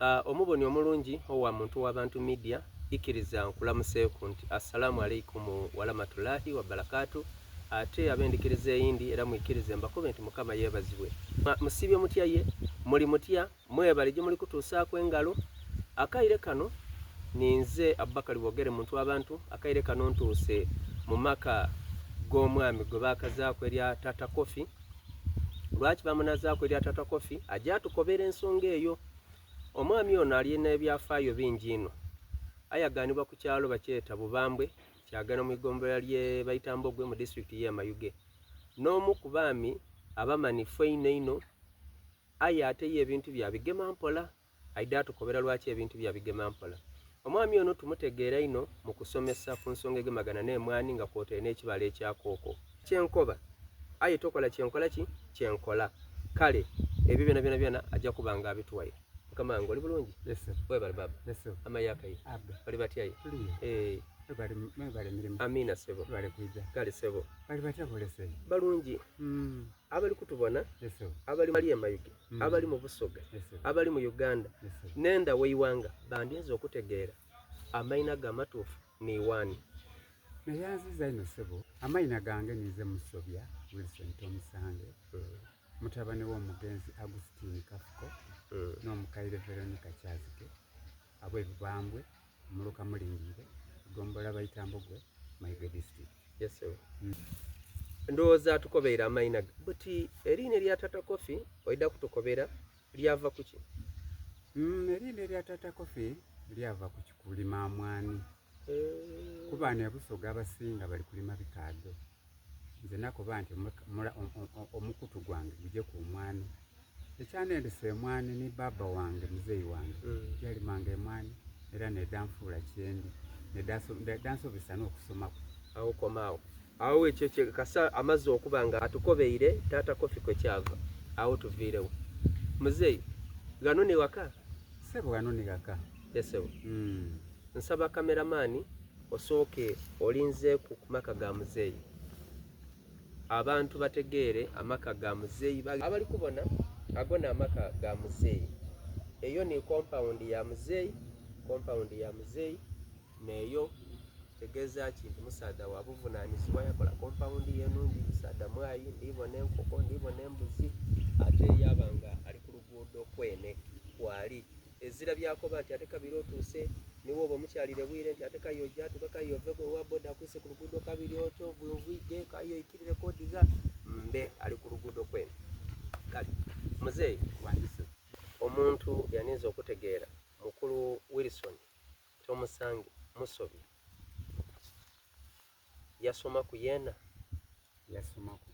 Uh, omuboni omulungi owa muntu wa bantu media ikiriza nkulamuseeku nti assalamu alaikum waramatulahi wabarakatu ate abendikiriza eyindi era mwikirize mbakobe nti mukama yebazibwe musibye mutya ye muli mutya mwebale gye muli kutuusaaku engalo akaire kano ninze abubakari bogere muntu abantu akaire kano ntuuse mu maka g'omwami gwe bakazaaku erya tata kofi Lwaki bamunazaaku erya Taata Kofi? Aje atukobere ensonga eyo. Omwami ono ali n'ebyafaayo bingi inho. Ayagaanibwa ku kyalo bakyeta Bubambwe, kyagana mu igombolola ly'e Baitambogwe mu disitulikiti y'e Mayuge. N'omu ku baami abamanhifu einho einho aye ate ye ebintu bye abigema mpola. Aidha atukobera lwaki ebintu bye abigema mpola. Omwami ono tumutegeera inho mu kusomesa ku nsonga egemagana n'emwani nga kwotaire n'ekibala ekya kooko. Kye nkoba, aye tokola kye nkola ki? Kye nkola. Kale ebyo byonabyona byona aja kuba nga abituwaire. Mukama wange oli bulungi? Yes sir. Webale baba. Yes sir. Amayaka ye. Abe. Bali batya ye? Tuliyo. Eh. Webale webale mirimu. Amina sebo. Webale kwija. Kale sebo. Bali batya bolese? Balungi. Mm. Abali kutubona, Yes sir. abali mali e Mayuge, Mm. abali mu Busoga, Yes sir. abali mu Uganda, Yes sir. nenda weiwanga bandyenze okutegeera amaina ge amatuufu ni wani. Neyanziza ino sebo. Amaina gange nize Musobya Wilson Tomusange. Mm. Mutabani w'omugenzi Agustini Kafuko Mm. n'omukaire Veronica Kyazike ab'e Bubambwe Muluka Mulindire Gombola Baitambogwe Mayuge District. Yes, sir. Ndowooza atukobeire amaina ge buti eriina erya Tata Kofi oidha kutukobera lyava kuki? Mm, eriina erya Tata Kofi lyava ku kulima mwani. Eh. Kuba ne Busoga abasinga bali kulima bikaado. Nze nakoba nti omukutu gwange guje ku mwani. Ekyanendesa emwani ni baba wange muzeeyi wange mm. yalimanga emwani era nedanfuula kyendi nedansobesa n'okusomaku. Awo koma awo awo ekyo kye kasa amaze okuba nga atukobeire taata Kofi kwe kyava awo tuviirewo. Muzeeyi ghano ni waka? Sebo ghano ni ghaka. Yes sebo. Mm. Nsaba kameramani osooke olinzeeku ku maka ga muzeeyi abantu bategeere amaka ga muzeeyi abali kubona ago n'amaka ga muzeeyi eyo ni kompawundi ya muzeeyi kompawundi ya muzeeyi neeyo kitegeeza ki nti musaadha wa buvunanizibwa yakola kompawundi ye nungi musaadha mwayi ndibona enkoko ndibona embuzi ate yaba nga ali ku luguudo kwene kwali Ezira by'akoba nti ate kabiri otuuse ni bw'oba omukyalire bwire nti ate kaye oja tuuka kaye ove owa boda akwise ku luguudo kabiri otyo bw'ovwige kaye oikirire kodigha mbe ali ku luguudo kwene. Kale muzeeyi Wandise. omuntu yaninze okutegeera mukulu Wilson Tomusange Musobya yasomaku yeena? Yasomaku.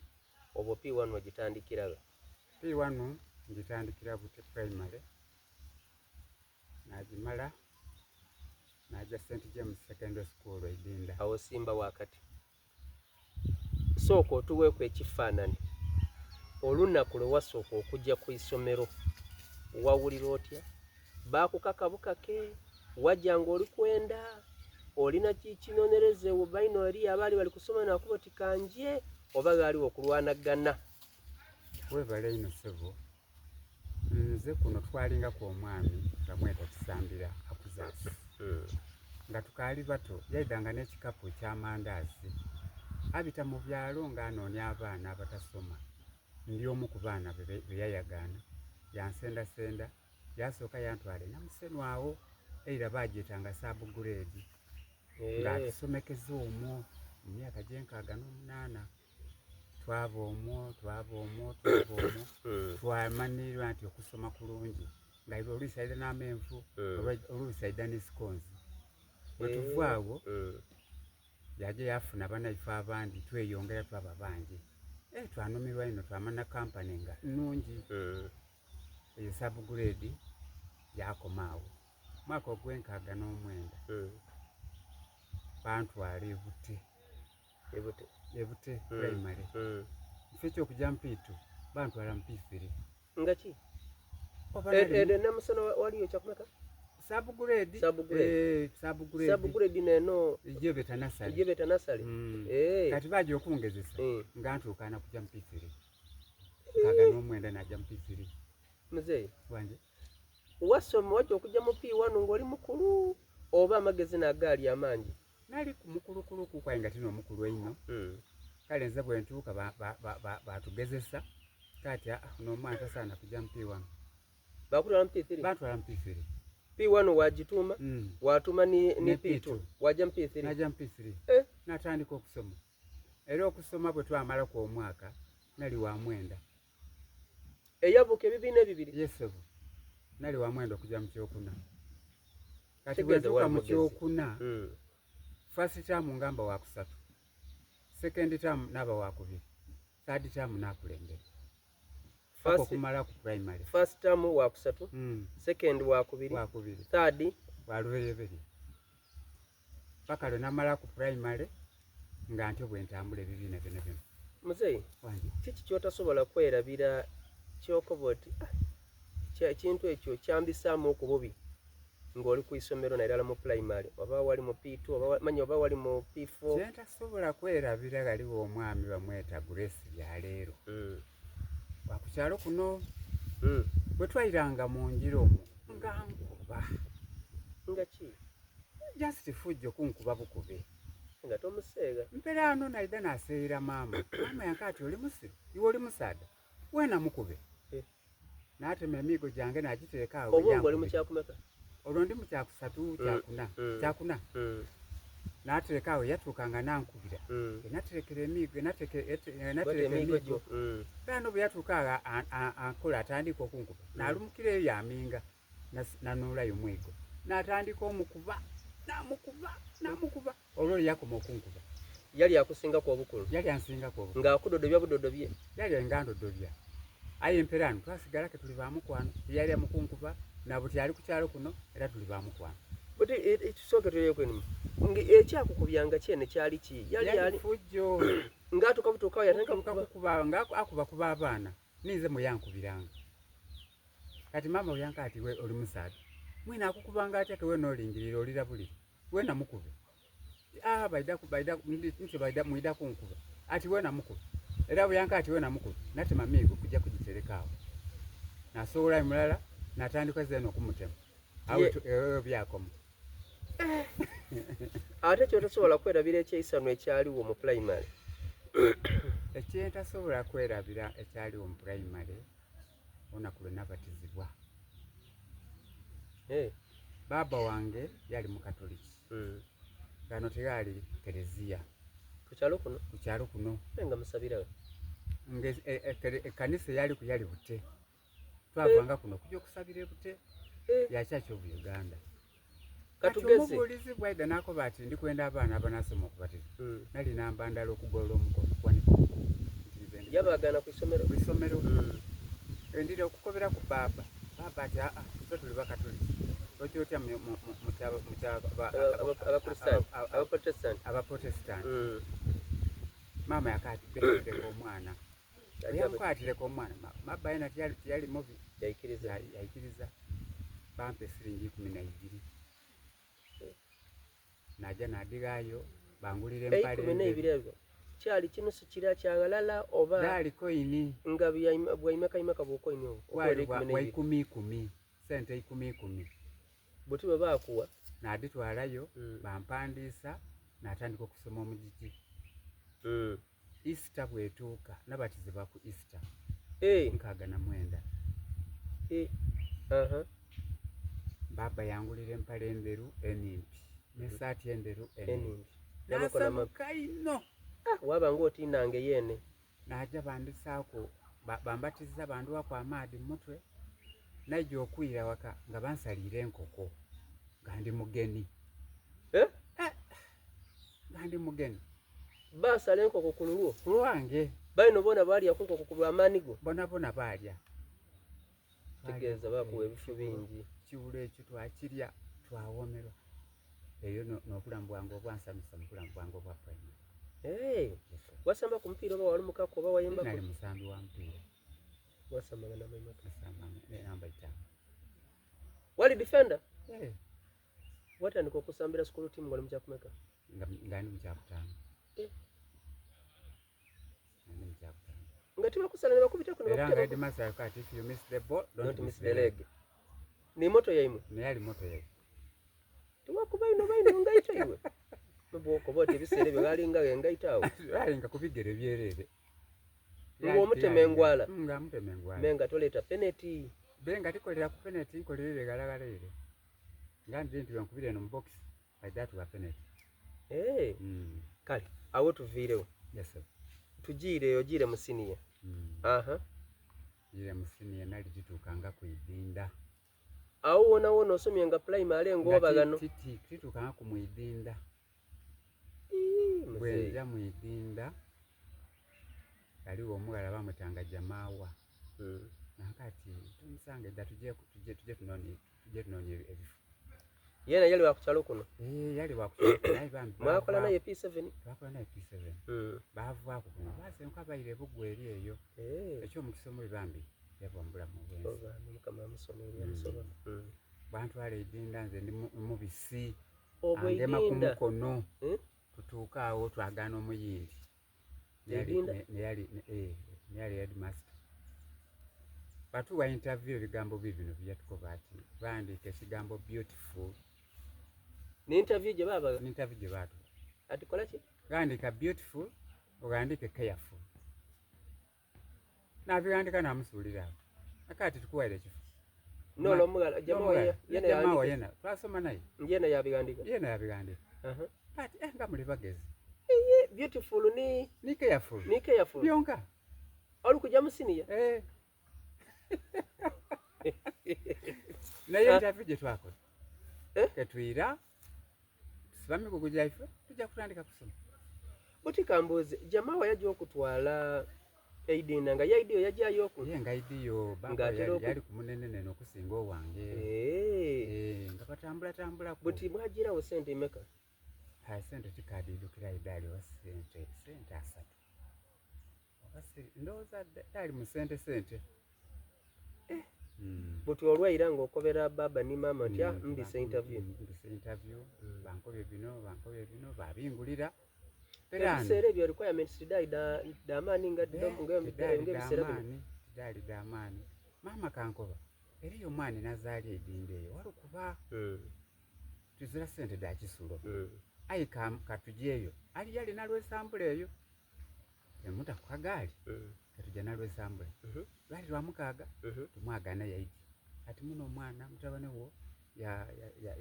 Obwo P1 ogitandikira gha? P1 ngitandikira Bute Primary nagimala naja St James Secondary School e Idinda. Awo simba wakati. Sooka otuweeku ekifaanani olunaku lwe wasooka okujja ku isomero wawulira otya? Baakukaka bukake? Waja ng'oli kwenda? Olina kinonereze baino eriyo abaali bali kusoma nakuba oti kanje oba ghaaliwo okulwanagana? Webale inho ssebo. Nze kuno twalingaku omwami bamweta Kisambira Akuzasi. Hmm. Nga tukaali bato yaidhanga n'ekikapu eky'amandaazi. Abita mu byalo ng'anoonia abaana abatasoma. Ndi omu ku baana be yayagaana. Yansendasenda, yaasooka yantwala e Namusenu agho. Eira baagyetanga saabugureedi. Eh. Ng'atusomekeza omwo mu myaka gy'enkaaga n'omunaana. Twaba omwo, twaba omwo, twaba omwo, hmm. twamanhirirwa nti okusoma kulungi nga iwe oluisi aidha n'amenvu, hmm. oluisi aidha ni sikonzi. Bwe tuva eh, agho hmm. yaja yafuna banaife abandi tweyongera twaba bangi. Eh, twanumirwa inho twamana kampani nga nnungi. Eyo sabugureedi yakoma agho. Mwaka ogw'enkaaga n'omwenda bantwala e Bute. Ebute. Ebute mm. primary. Mm. Nfe ekyokuja mpiitu bantwala mu P3. Nga ki? Ede eh, Namusana waliyo kyakumeka? Subgrade. Subgrade. Eh, subgrade. Subgrade neno. Ejebeta nasali. Ejebeta nasali. Mm. Eh. Kati baje okungezesa mm. nga ntuukana kuja mu P3. Nkaga n'omwenda naja mu P3. Muzeeyi. Wanje. Wasoma waja okuja mu P1 ng'oli mukulu oba amagezi n'agaali amangi? Nali mukulukuluku aye nga ti n'omukulu einho. Kale nze bwe ntuuka baatugezesa kati aa ono omwana tasaana kuja mu P1. Baakutwala mu P3? Bantwala mu P3. P1 waagituuma, waatuuma ni P2, waaja mu P3? Naja mu P3. Natandika okusoma. Era okusoma bwe twamalaku omwaka nali wa mwenda. Eyabuuka ebibiina ebibiri? Ye ssebo. Nali wa mwenda okuja mu kyokuna. Kati bwe ntuuka mu kyokuna, first term ngamba wa kusatu, second term naaba wa kubiri, third term nakulembera. Paka okumala ku primary. First term wa kusatu, second wa kubiri, wa kubiri, third wa lubereberye. Paka lwe namala ku primary nga ntyo bwe ntambula ebibiina byona byona. Muzeeyi, kiki ky'otasobola kwerabira ky'okoba oti ah, ekintu ekyo kyambisaamu oku bubi ng'oli ku isomero nairala mu pulayimale oba wali mu P2 oba manya oba wali mu P4? Kye ntasobola kwerabira ghaligho omwami bamweta Grace Byaleero wa ku kyalo kuno. Bwe twairanga mu ngira omwo nga nkuba. Nga ki? Just fujjo kunkuba bukube. Nga tomuseegha? Mperaano naidha naseerera maama. Maama yankoba ati oli musiru? Iwe oli musaadha? Weena mukube. Naatema emiigo gyange naagitereka agho Obwo ng'oli mu kyakumeka? Olwo ndi mu kyakusatu, kyakuna, kyakuna. Naatereka agho yatuuka nga nankubira. Enaterekera emiigo, enatereka emiigo. Mperaano bwe yatuuka agho ankola atandika okunkuba. Naalumukira eyo yaaminga. Nanuulayo omwigo. Naatandika omukuba, naamukuba, naamukuba. Olwo lwe yakoma okunkuba. Yali akusingaku obukulu? Yali ansingaku obukulu. Nga akudodobya budodobye? Yali nga andodobya. Aye mperaano twasigala ke tuli ba mukwano. Tiyali mu kunkuba, na buti ali ku kyalo kuno era tuli ba mukwano. Buti tusooke twereku einhuma. Nga ekyakukubyanga kyene kyali ki? Yali ali fujjo. Nga atuuka butuuka awo yatandika kukuba? Kukuba, nga akuba kuba abaana. Ninze mwe yankubiranga. Kati maama we yanka ati we oli musaadha. Mwine akukubanga atya ke we n'olingirira olira bulire. Weena mukube. Ah, baida baida nti baida mwida kunkuba. Ati weena mukube. Era bwe yanka ati weena mukube. Natema miigo kujja kugitereka awo. Nasowola mulala natandika zeena okumutema. Awo eyo byakoma. Ate kyotasobola kwerabira ekyeisanhu ekyaliwo mu pulayimale? Ekyentasobola kwerabira ekyaliwo mu pulayimale olunaku lwe nabatizibwa. Hey. Baba wange yali mukatoliki. Ghano tighali kereziya. Ku kyalo kuno? Ku kyalo kuno. Nga musabira we? Nga ekanisa eyaliku yali Bute. Twavanga kuno okuja okusabira e Bute ya Church of Uganda. Kati omubuulizi bwaidha n'akoba ati ndi kwenda abaana abanasoma okubatizibwa. Nali namba ndala okugolola omukono okuwanika omukono. Yabaagaana ku isomero? Ku isomero. Ndira okukobera ku baaba. Baaba ati aa ife tuli bakatoliki. Otya otya mu kya Abakristaayo, Abaprotesitanti. Abaprotesitanti. Maama yakaati leka omwana. Yankwatire ku omwana. Mabba yena tiyali tiyali mubi. Yaikiriza. Yaikiriza. Bampa esiringi 12. Naja nadighayo bangulira empale. 12 ezo kyali kinusu kira kya ghalala oba dhali koini nga bwaimeka imeka bw'okoini obwo? Bwali bwa ikumi ikumi, sente ikumi ikumi. Buti bwe baakuwa nadhitwalayo bampandiisa natandika okusoma omugigi. Easter bw'etuuka, nabatizibwa ku Easter 69. Bbaabba yangulira empale endheru enimpi n'esaati endheru enimpi. Nasanhuka inho. Waaba ng'oti nange yeene. Naja bandhisaaku, bambatiza bandhuwaku amaadhi mu mutwe. Naija okwira waka nga bansaliire enkoko nga ndi mugeni. Nga ndi mugeni. Baasala enkoko ku lulwo? Ku lwange. Baino boona baalya ku nkoko ku lw'amaani go? Bonabona baalya. Kitegeeza baakuwa ebifu bingi. Ekiwulo ekyo twakirya twawomerwa. Eyo n'obulamu bwange obwansanhusa mu bulamu bwange obwa primary. Hey, wasamba ku mupiira oba walumukaku oba wayimbaku? Nali musambi wa mupiira. Wasambanga namba imeka? Nasambanga namba 5. Wali defender? Yeah. Watandika okusambira school team ng'oli mu kyakumeka? Nga ndi mu kyakutaano. Nga ndi mu kyakutaano. Nga tibakusala ne bakubitaku ne Era nga headmaster kati if you miss the ball don't, don't miss the leg. Ni moto yaimwe? Neyali moto yaife. Tiwakuba inho baino ngaito iwe? Bwokoba oti ebiseera ebyo ghalingagho engaito agho. Ghalinga ku bigere byereere. Ng'omutema engwala. Nga mutema engwala. Me nga toleeta peneti. Be nga tikolera ku peneti nkolerere ghalaghala ere. Nga ndidhi nti bwenkubira eno mu bokisi baidha tuwa peneti. Eeh. Kale agho tuviiregho. Yes sir. Tujiire ojiire mu siniya. Aha. Njiire mu siniya nali tituukangaku idinda. Agho wonawona osomye nga pulayimale ng'oba ghano? Tituukangaku mu idinda. Bwenja mu idinda, ghaligho omughala bamwetanga Jamaawa. Nankoba ati tomusanga idha tuje tunonie ebifo. Yeena yali wa ku kyalo kuno? Eeh yali wa ku kyalo kuno aye bambi Mwakola naye P7? Twakola naye P7. Baavaaku kuno baasenguka baira e Bugwe eri eyo. Eky'omukisa omubi bambi yava mu bulamu obw'ensi. Oh bambi Mukama amusonyiwe byamusobaku. Bantwala e Idinda nze ndi mubisi. Obwo Angema ku Idinda? mukono. Tutuuka agho twagaana Omuyindi. Idinda? Neyali headmaster. Batuwa interview ebigambo bibino byeyatukoba ati ghandiika ekigambo beautiful. Ni interview gye baabagha? Ni interview gye baatuwa. Ati kola ki? Ghandiika beautiful oghandiike careful. Nabighandika namusuulira agho. Akati tukuwaire ekifo. N'ole omughala Jama wa yena Jama wa yena twasoma naye. Yena yabighandika. Yena yabighandika. Ati eh nga muli bagezi. Iye beautiful ni ni careful. Ni careful. Byonka. Oli kuja mu senior? Eh. Naye interview gye twakola. Eh? Ketwira tusiba migugu gyaife tujja kutandika kusoma. Buti kambuuze, Jamawa yajja okutwala Eidinda nga ye aidiyo yajaayoku? Ye nga aidiyo, baba yali ku munenenene okusinga owange. Eeh. Eeh, nga batambulatambulaku. Buti mwajiirawo sente imeka? Ha, sente tikaadhiidhukira aye dhaali oba sente, sente asatu. Oba se, ndowooza dhaali mu sente sente. Eh, buti olwaira nga okobera baba ni mama nti ah, mbise interview. Mbise interview, bankobye bino, bankobye bino, babingulira. Ebiseera ebyo requirements tidhaali dha maani nga ng'ebiseera bino. Tidhaali dha maani. Maama kankoba, eriyo omwana nazaali edinda eyo, walukuba. Tuzira sente dha kisulo. Aye katugyeyo. Ali yali nalwesambula eyo. Emuta ku kagaali. Katuja nalwesambula. Lwali lwa mukaaga, tumwagaana yaidye. Ati muno omwana mutabane wo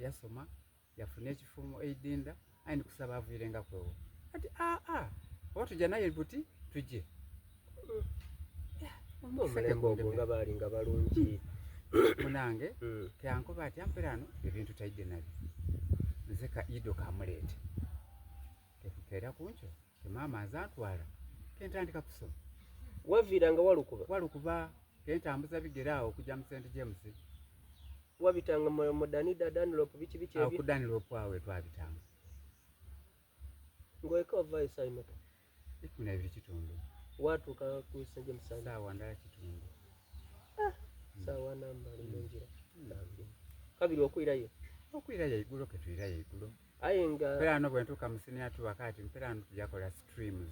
yasoma. Yafuna ekifo mu Eidinda aye ndi kusaba aviirengaku ewo. Ati aa oba tuja naye buti tuje. Omulembe ogwo nga baali nga balungi. Munange keankoba ati amperaano ebintu taidhe nabyo. Nze ka Ido kamuleete. Kekukeera kunkyo ke maama aze antwala kentandika kusoma. Waviiranga Walukuba? Walukuba kentambuza bigere awo okuja mu St James. Wabitanga mu Danida, Dunlop biki biki ebyo? Awo ku Dunlop awo wetwabitanga. Ng'oeka ovaayo saawa imeka? 12 kitundu. Watuuka ku St James saawa? Saawa ndala kitundu. Ah, saawa namba ali mu ngira. Kabiri okwirayo? Okwirayo eigulo ketwirayo eigulo. Aye nga Mperaano bwentuuka mu senior two akati mperaano tuja kola streams.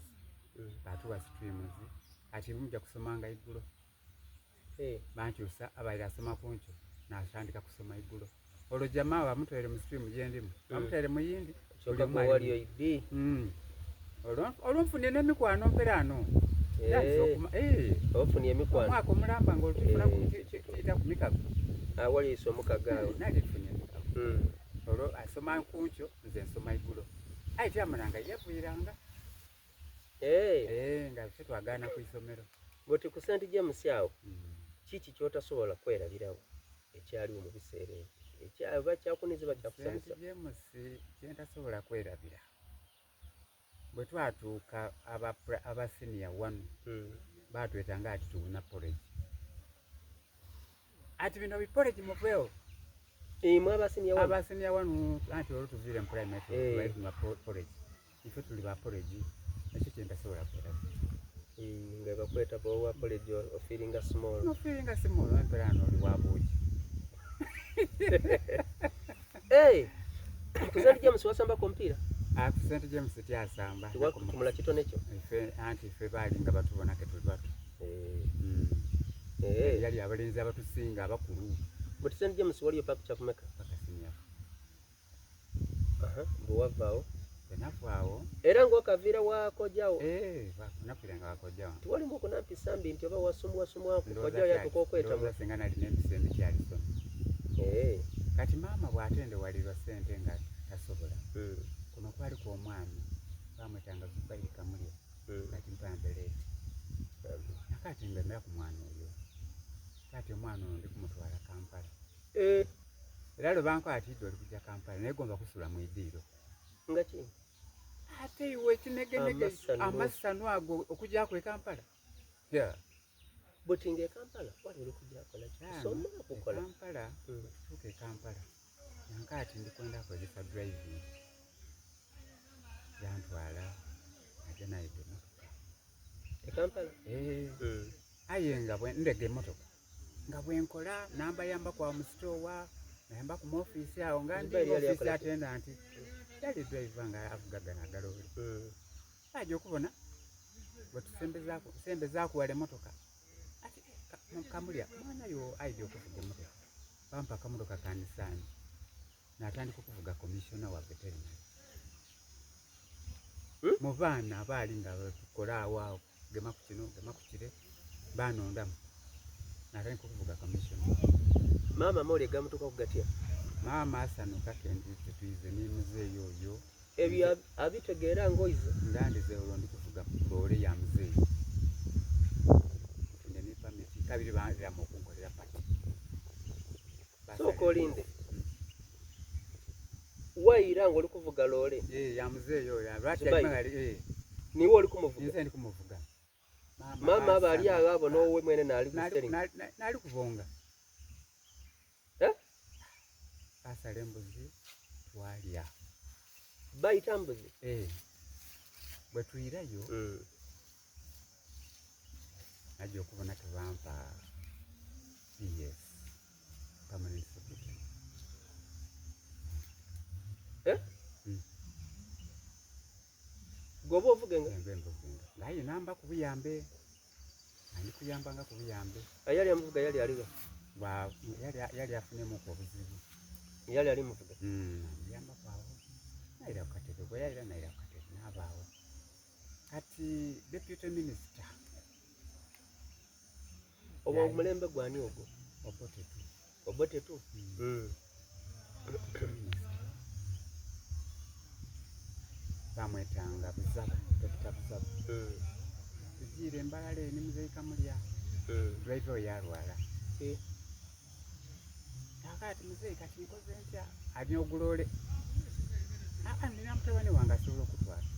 Batuwa streams ati muja kusomanga igulo. Bankyusa abaire asoma kunkyo natandika kusoma igulo. Olwo jamaa bamutwaire mu stream gyendimu, bamutwaire mu yindi. Kyoka gwe wali oidhi. Olwo nfunye n'emikwano mperaano. Ofunye emikwano. Omwaka omulamba nga olwo tuyita ku mikago. Wali oise omukago awo. Nali nfunye emikago. Olwo asoma nkunkyo nze nsoma igulo. Aye tyamala nga yevuiranga. Nga ffe twagaana ku isomero. Buti ku St James awo, kiki ky'otasobola kwerabiragho ekyaliwo mu biseera ebyo? Oba kyakuniza oba kyakusanyusa? St James kye ntasobola kwerabira, bwe twatuuka aba senior one, baatwetanga ati tuwuna porridge. Ati bino bi porridge muveewo. Imwe aba senior one? Aba senior one, anti olwo tuviire mu primary, tubaire tunywa porridge. Ife tuli ba porridge, ekyo kye ntasobola kwerabira. Nga bakweta bw'owa porridge ofiiringa small. Ofiiringa small, emperaano oli wa buugi. Ku St James wasambaku omupiira? Ku St James tyasamba. Tiwakutumula kitone kyo? Ife anti ife baali nga batubona ke tuli bato. Yali abalenzi abatusinga abakulu. But St James waliyo paka kyakumeka? Paka senior. Aha, mbu wavaawo. Bwe navaawo. Era ng'okaviira wa kojjawo? Eh, nafiira nga wa kojja wange. Tiwalimu ku nampisa mbi nti oba wasumwasumwaku kojjawo yatuuka okwetamu? Ndowooza singa nali n'empisa embi kyalisoma. Eh. Kati maama bw'atendewalirwa ssente nga tasobola. Kuno kwaliko omwami bamwetanga Zubairi Kamulya. Kati mpa mbeleeti. Nakati ngemera ku mwana oyo. Kati omwana oyo ndi kumutwala Kampala. Eh. Era lwe bankola ati idde oli kujja Kampala naye gomba kusula mu idiiro. Nga ki? Ate iwe ekinegenege amasanu ago okujja e Kampala. Yeah. Buti nga e Kampala wali oli kujja kola ki? Kusoma kukola. E Kampala, tutuuka e Kampala. Yanka ati ndi kwenda kwegesa driving. Yantwala aja nayiga emotoka. E Kampala? Eh. Aye nga bwe ndega emotoka. Nga bwe nkola nambayamba kwa mu store, nayamba ku office awo nga ndi office attendant. Yali driver nga avuga gano agaloli. Aja okubona bwe tusembezaako sembezaako wale emotoka. Ati Kamulya mwana yo aidha okuvuga emotoka. Bampa akamotoka ka Nissan. Natandika okuvuga commissioner wa veterinary. Mu baana abaali nga tukola awo awo gema ku kino gema ku kire banondamu. Natandika okuvuga commissioner. Maama amawulire gamutuuka kugatya? Maama asanuka kendize tuize ni muzeeyi oyo. Ebyo abitegeera ng'oize? Nga ndize olwo ndi kuvuga loole ya muzeeyi. Nfunye ni permit kabiri banziramu okunkolera pati. Sooka olinde. Wayira ng'oli kuvuga loole. Eh, ya muzeeyi oyo. Lwaki yali eh. Niwe oli kumuvuga? Nze ndi kumuvuga. Maama aba ali awo abona owuwe mwene n'ali ku steering. N'ali kubonga. Eh? Basala embuzi twalya. Bayita mbuzi? Eh. Bwe tuyirayo. Najja okubona tebampa PS permanent secretary. Eh? Gwe oba ovugenga? Mbe mvugenga. Nga ye namba ku buyambe. Ani kuyamba nga ku buyambe. Yali amuvuga yali aliwa? Ba yali afunemu ku obuzibu. Yali ali muvuga. Yamba kwawo. Naira ku katebe bwe yayira naira ku katebe n'abaawo. Kati deputy minister. Oba omulembe gwani ogwo? Obote tu. Obote tu? Deputy minister. Bamwetanga Buzabo, Dr. Buzabo. Tugiire Mbalala eni muzeeyi Kamulya. Driver oyo yalwala. Kaakati muzeeyi kati nkoze ntya? Alina oguloole. Nina mutabani wange asobola okutwala.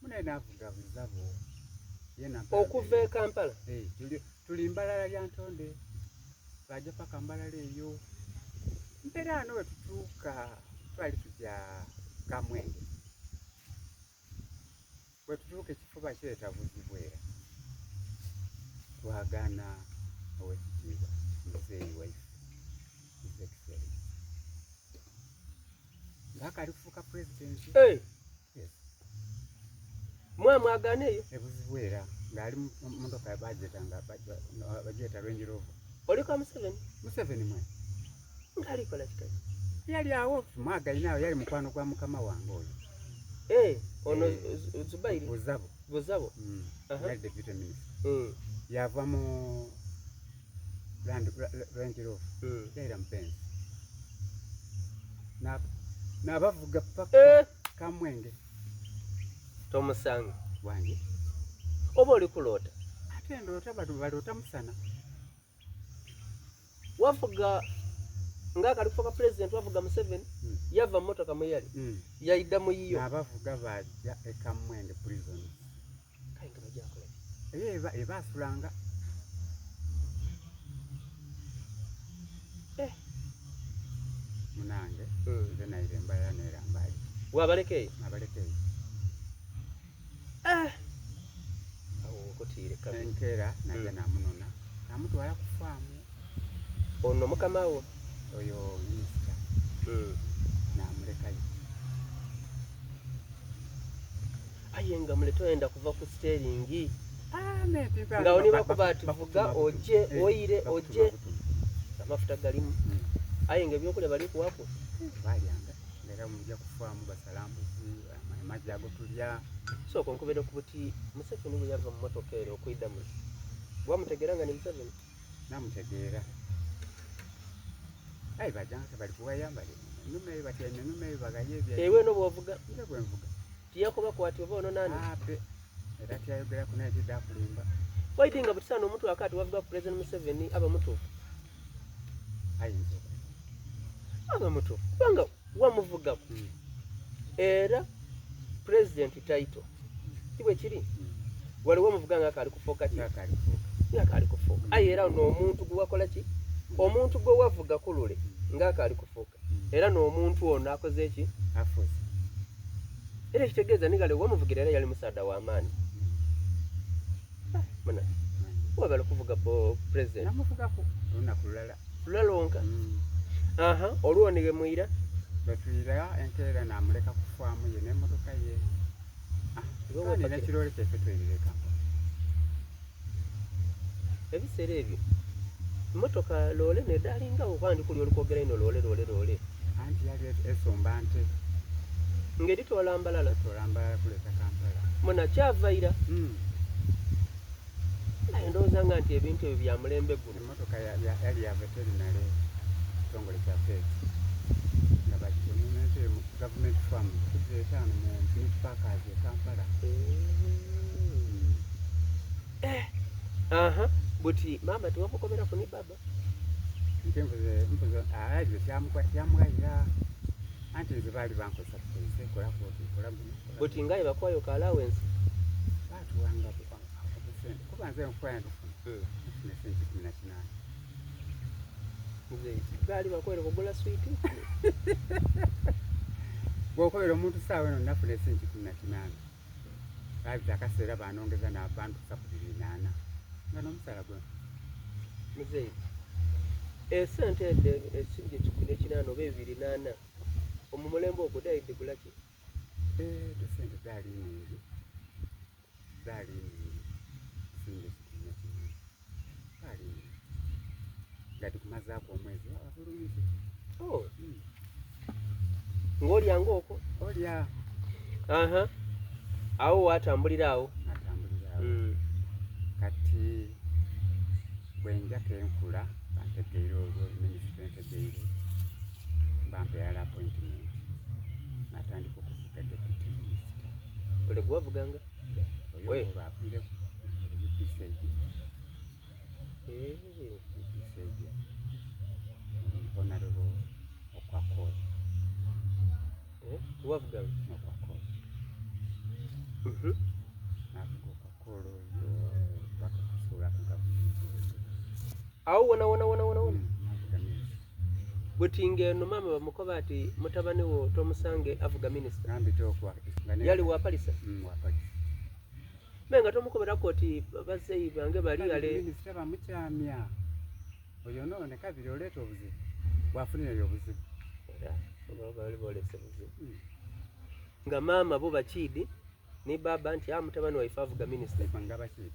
Munaye n'avuga Buzabo. Okuva e Kampala? Tuli Mbalala lya Ntonde. Bajja paka Mbalala eyo. Mpeera ano we tutuuka twali tujja Kamwenge. Bwe tutuuka ekifo bakireeta Buzibwera. Twagaana ow'ekitiibwa muzeeyi waife His Excellency. Ng'akaali kufuuka pulezidenti. Yes. Mwamwagaana eyo? E Buzibwera ng'ali mu mmotoka bagyetanga bagyeta Range Rover. Oli kwa Museveni? Museveni mwe. Ng'alikola kikazi. Yali awo mwagaine awo yali mukwano gwa mukama wange oyo. Ono Zubairi? Buzabo. Buzabo? Yali deputy minister. Yava mu Range Rover. Yayira mu Benz. N'abavuga paka Kamwenge. Tomusanga. Wange. Oba oli kuloota? Ate ndoota baloota musana. Wavuga ng'akali kufuuka president wavuga Museveni yava mu mmotoka mwe yali yayidda mu yiyo. Abavuga bajja e Kamwenge prison. Kale nga bajja bakola ki? Eyo ebaasulanga. Munange nze naire Mbalala neera Mbale. Wabaleka eyo? Nabaleka eyo. Awo nkutiire kabiri. Enkeera najja namunona namutwala ku faamu. Ono mukama wo? Oyo minisita. Namulekayo. Aye nga mulete oyenda kuva ku steering. Nga oni bakuba ati vuga oje oyire oje. Amafuta galimu. Aye nga ebyokulya bali kuwaku? Balyanga nga era muja ku faamu basala mbuzi, amagi ago tulya. Sooka onkobereku buti Museveni bwe yava mu motoka ere okwidha muno, wamutegeera nga ni Museveni? Namutegeera. Aye bajanga tebali kughaya bali enume eyo batyaime enume eyo baghaya ebya. Ewe no bw'ovuga? Nze bwe nvuga. Tiyakobaku ati oba ono nani? Ape era tiyayogeraku naye tidha kulimba. Waidhi nga buti saano omuntu akaati wavuga ku President Museveni aba mutuufu? Ayinza okuba. Aba mutuufu kubanga wamuvugaku. Era President title si bwe kiri? Wali wamuvuga nga akaali kufuuka ki? Nga akaali kufuuka. Nga akaali kufuuka. Aye era n'omuntu gwe wakola ki? Omuntu gwe wavuga ku lule nga akaali kufuuka. Era n'omuntu ono akoze ki? Afuuse. Era ekitegeeza ni ghale wamuvugira era yali musaadha wa maani. Muna, webale kuvuga bo president. Namuvugaku olunaku lulala. Lulala lwonka? Aha, olwo ni ghe mwira? Bwe twira enkeera namuleka ku faamu ye n'emotoka ye. Iwe Kandi wepakira. n'ekiroole kyaife tweirira e Kampala. Ebiseera ebyo motoka loole n'edhaalingagho kuba ndi kulya olukwogera inho loole loole loole. Anti yali esomba nte. Ng'edhitoola Mbalala. Etoola Mbalala kuleeta Kampala. Muna kyava ira. Aye ndowooza nga nti ebintu ebyo bya mulembe guno. Emotoka yali ya veterinary kitongole kyaffe ekyo nga bagigema mu government farm kuzireeta wano mu meat packers e Kampala. Eh, aha, buti maama tiwamukoberaku ni baba? Nti nvuze nvuze aye kyamughayira anti nze baali bankozesa bukozese kola kwoti kola guno. Buti nga aye bakuwayo ka allowance? Baatuwanga obusente kuba nze nkukola ndifuna nfuna esente 18. Nze baali bakwere kugula switi. Bw'okobera omuntu saawa eno nafuna esente 18. Baabita akaseera banongeza bantuusa ku 24 nga n'omusaala gwe. Muzeeyi, esente edho esiringi 18 oba 24 omu mulembe ogwo dhaali dhigula ki? Edho sente dhaali nhingi, dhaali nhingi siringi 18 dhaali nhingi nga dhikumazaaku omwezi waba bulungi. Oh. Ng'olya ng'okwo? Olya. Aha. Awo watambulira awo? Natambulira awo. Kati bwenja kenkula bantegeire olwo minisitule entegeire bampeera appointment natandika okuvuga deputy minister. Ole gwavuganga? Oyo olwo aviireku UPCG. UPCG. Honorable Okwakol. Wavuganga? Okwakol. Navuga Okwakol oyo paka kusuula ku gavumenti. Awo wona wona wona wona wona. Navuga minisita. Buti ng'eno maama bamukoba ati mutabani wo tomusange avuga minisita. Nambita okwa. Yali wa Palisa? Wa Palisa. Me nga tomukoberaku oti bazeeyi bange bali ghale. Minisita bamukyamya. Oyo noone kabiri oleeta obuzibu. Bw'afunira obuzibu. Era oba bali boolese buzibu. Nga maama bo bakiidi ni baba nti mutabani waife avuga minisita. Nga bakiidi.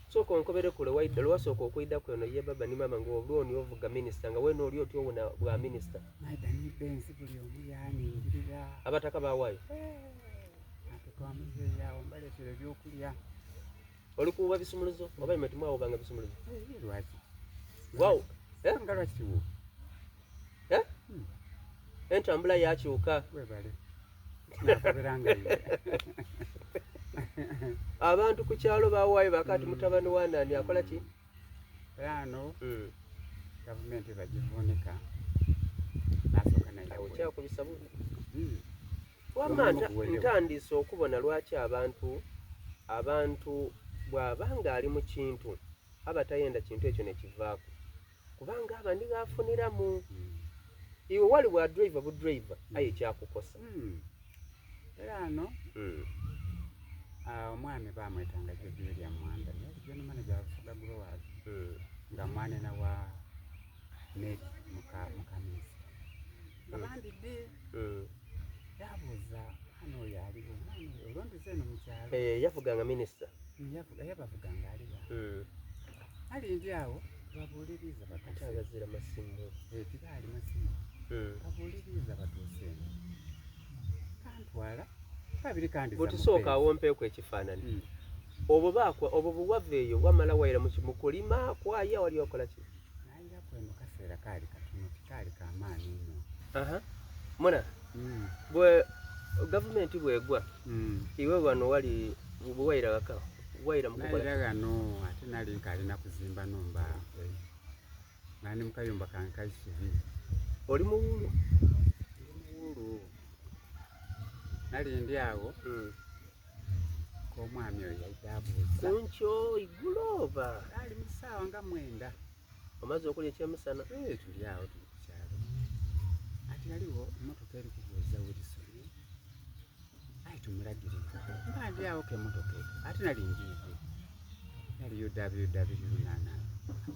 Sooka onkobere kule waidha lwasooka okwidha kweno ye baba ni maama nga olwoni ovuga minisita nga weena oli oti owona bwa minisita. Naidha ni benzi buli omu yaningirira. Abataka bawaayo? Ate twamuzeeyi awo mbaleetera ebyokulya. Oli kuwuba bisumuluzo oba imwe timwawubanga bisumuluzo? Lwaki? Waawo. Nga lwaki tiwuba? Entambula yakyuka. Webale. Nakoberanga iwe. Abantu ku kyalo bawaayo bakati mutabani wa nani akola ki? Era ano gavumenti bagivuunika nasooka naira. Awo kyakubisa bubi. Wamma ntandise okubona lwaki abantu bw'aba ng'ali mu kintu aba tayenda kintu ekyo ne kivaako kubanga aba ndi ghafuniramu. Iwe wali bwa driver bu driver aye kyakukosa. Era ano omwami bamwetanga George William Mwanda yali general manager wa Busoga Growers nga mwanena wa Mary muka minisita. Nga bandidde yabuuza omwana oyo aliwo omwana oyo olwondize eno mu kyalo. Yavuganga minisita. Yabavuganga aliwa. Ali ndi agho babuuliriza Ate batuuse. aghazira masimu. Eh, tigaali masimu. Babuuliriza batuuse eno. Kantwala kabiri kandiza mu Buti sooka fence. awo mpeeku ekifaananyi. Obwo baakwa obwo bwewava eyo wamala waira mu kulima kwaya wali okola ki? Nairaku eno kaseera kaali katono tikaali kamaani inho. Aha. Muna bwe gavumenti bwegwa iwe wano wali bwe waira waka waira mu kukola Naira ghano ate nali nkalina kuzimba numba nga ndi mu kayumba kange ka isubi. Oli muwuulu? Ndi muwuulu. Nali ndi agho k'omwami oyo yaidha abuuza. Kunkyo igulo oba? Ali mu ssaawa nga 9. Omaze okulya ekyemisana? Eh, tuli awo tuli ku kyalo. Ati ghaligho emmotoka eri kubuuza Wilson. Aye tumulagire. Mba ndi awo k'emmotoka eyo. Ate nali ngiidhi. Yali UWW